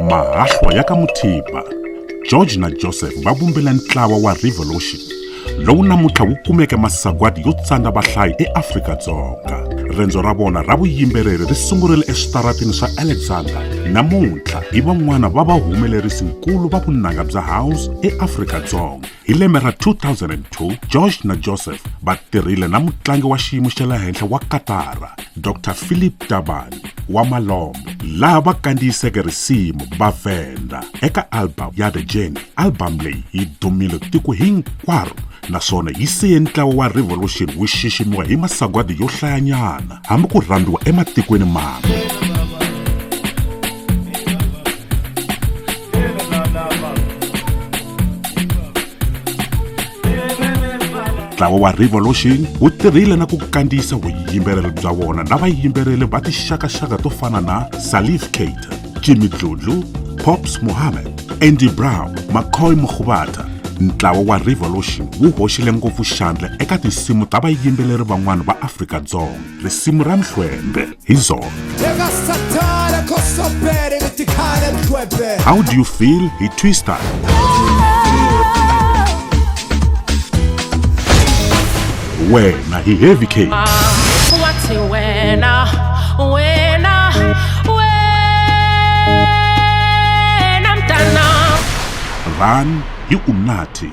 Mahahlwa ya ka Mothiba, George na Joseph va vumbile ntlawa wa Revolution lowu namuntlha wu kumeke masagwadi yo tsandza vahlayi eAfrika-Dzonga. Rendzo ra vona ra vuyimbeleri ri sungurile eswitarateni swa Alexander. Namuntlha i van'wana va vahumelerisi-nkulu va vunanga bya house eAfrika-Dzonga. Hi lembe ra 2002, George na Joseph va tirhile na mutlangi wa xiyimo xa le henhla wa katara, Dr Philip Tabane wa Malombo, laha va kandziyiseke risimu Vavenda eka album ya The Journey. Album leyi yi dumile tiko hinkwaro naswona yi siye ntlawa wa Revolution wu xiximiwa hi masagwadi yo hlayanyana hambi ku rhambiwa ematikweni mambe. Ntlawa wa Revolution wu tirhile na ku kandziyisa vuyimbeleri bya vona na vayimbeleri va tixakaxaka to fana na Salif Keita, Jimmy Dludlu, Pops Mohamed, Andy Brown, McCoy Mokgobata. Ntlawa wa Revolution wu hoxile ngopfu xandla eka tinsimu ta vayimbeleri van'wana va Afrika-Dzonga. Risimu ra Mhlwembe hi Zolo. How Do You Feel hi Twister. Wena hi Heavy K. Wathi wena, wena, wena mntana. Run hi Unathi.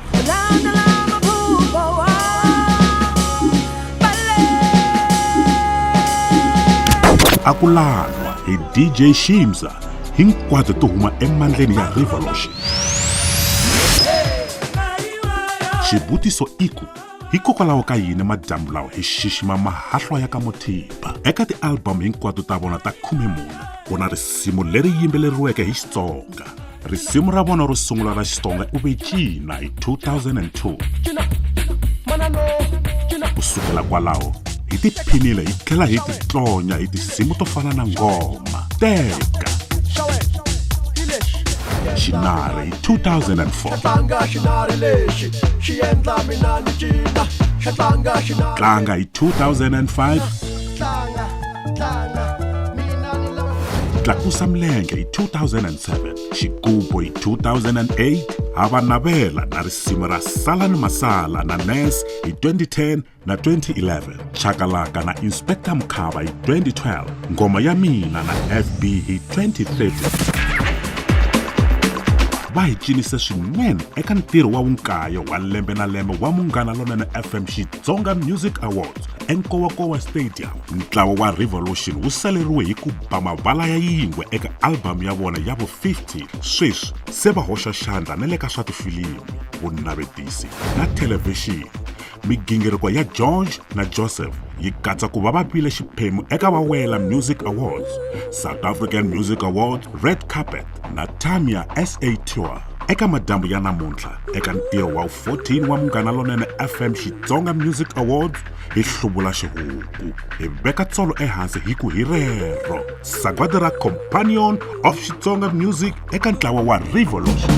Akulanwa hi DJ Shimza hinkwato to huma emandleni ya Revolution. Xivutiso i ku hikokwalaho ka yini madyambu lawa hi xixima mahahlwa ya ka Mothiba eka ti-album hinkwato ta vona ta 14 ku na risimu leri yimbeleriweke hi Xitsonga. Risimu ra vona ro sungula ra Xitsonga u ve cina hi 2002. Ku sukela kwalaho hi tiphinile hi tlhela hi titlonya hi tinsimu to fana na Ngoma, Teka, Xinari hi 2004, Tlanga hi 2005, Tlakusa Milenge hi 2007, Xigubu hi 2008, Hava Navela na risimu ra Salani Masala na Nurse hi 2010 na 2011, Chakalaka na Inspector Mkhaba hi 2012, Ngoma ya Mina na FB hi 2013. Va hi cinise swinene eka ntirho wa vunkaye wa lembe na lembe wa Munghana Lonene FM Xitsonga Music Awards eNkowankowa Stadium. Ntlawa wa Revolution wu saleriwe hi ku ba mavala ya yingwe eka album ya vona ya vu-50. Sweswi se va hoxa xandla na le ka swa tifilimi, vunavetisi na thelevhixini. Migingiriko ya George na Joseph yi katsa ku va va vile xiphemu eka Vawela Music Awards, South African Music Awards Red Carpet na Tamia SA Tour. Eka madyambu ya namuntlha, eka ntirho wa 14 wa Munghana Lonene FM Xitsonga Music Awards, hi hluvula xihuku, hi veka tsolo ehansi hi ku hi rero sagwadi ra Companion of Xitsonga Music eka ntlawa wa Revolution.